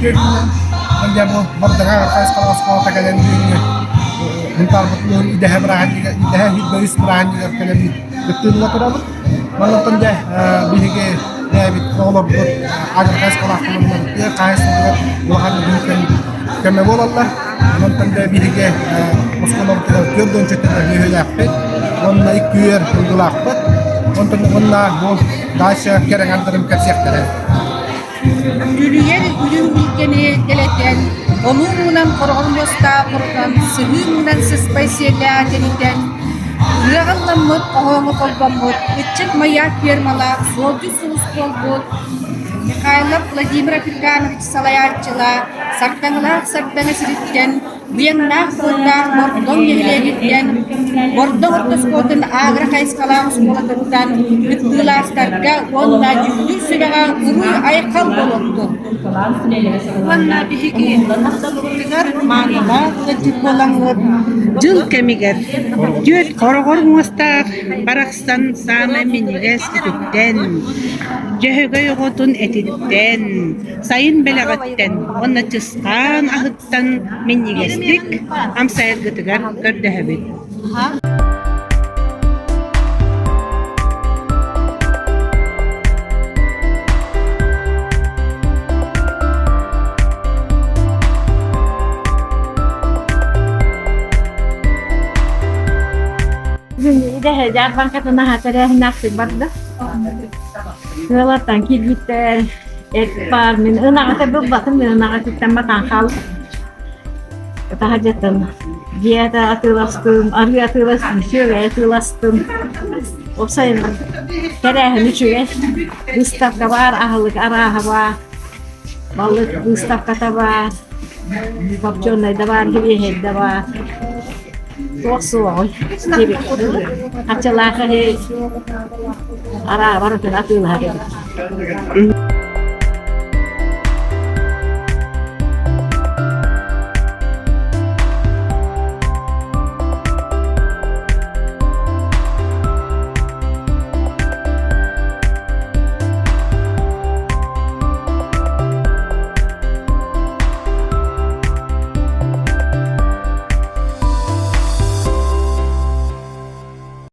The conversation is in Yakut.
үтүө күнүнэн. Дьэ бу Бардаҥа хайысхалаах оскуолата кэлэн бүгүҥҥү Мунтаарбыт улууһун идэһэ бырааһынньыга идэһэ 103 бырааһынньыгар кэлэммит кыттыыны турабыт. Маннаттан дьэ биһиги бэйэбит оҕолорбут агро хайысхалаах буоланнар тыа хаһаайыстыбатыгар улахан үтүөкэн көмө буолаллар. Онтон да биһиги оскуолабытыгар 40 үһүлээхпит уонна икки үөр ылгылаахпыт. Онтон уонна бу дальше кэрэҥ кэпсиэхтэрэ. Үлүйэр үрүҥ илгэни дэлэтэн, хонуу муҥунан хороҕор муостаах хорутан, сыһыы муҥунан сыспай сиэллээх тэнитэн, ыаҕалламмыт, хоһооҥҥо холбоммут, ыччат маяк фермалаах, суолдьут сулус буолбут Михайлов Владимир Африканович салайааччылаах Сардаҥалаах Сардаҥа сириттэн Быйаҥнаах сыллаах Бордоҥ нэһилиэгиттэн Бордоҥ орто оскуолатын агро хайысхалаах оскуолатыттан кыттыылаахтарга уонна дьүүллүүр сүбэҕэ уруй-айхал буолуохтун! Уонна биһиги тыгар маанылаах ыалдьыт буолаҥҥыт дьыл кэмигэр түөрт хороҕор муостаах барахсан саамай минньигэс этиттэн, дьөһөгөй оҕотун этиттэн, сайын бэлэҕиттэн уонна чысхаан аһыттан минньигэстик амсайаргытыгар көрдөһөбүт. Идэһэ дьаарбаҥкатын аһа тэрээһиннээхтик барда. Сыалартан киирбиттэр, эт баар, мин ынаҕыта булбатым, мин ынаҕытыттан батан хаалбыт. Таһырдьаттан дьиэ атыыластым, арыы атыыластым, сүөгэй атыыластым. Уопсайынан тэрээһин үчүгэй. Выставка баар, аһылык арааһа баар, балык выставката баар, копченый да баар, килиэһэй да баар. Туох суоҕуй диэбиккэ дылы, хаччалаах эһи араа барытын атыылаһар эбит.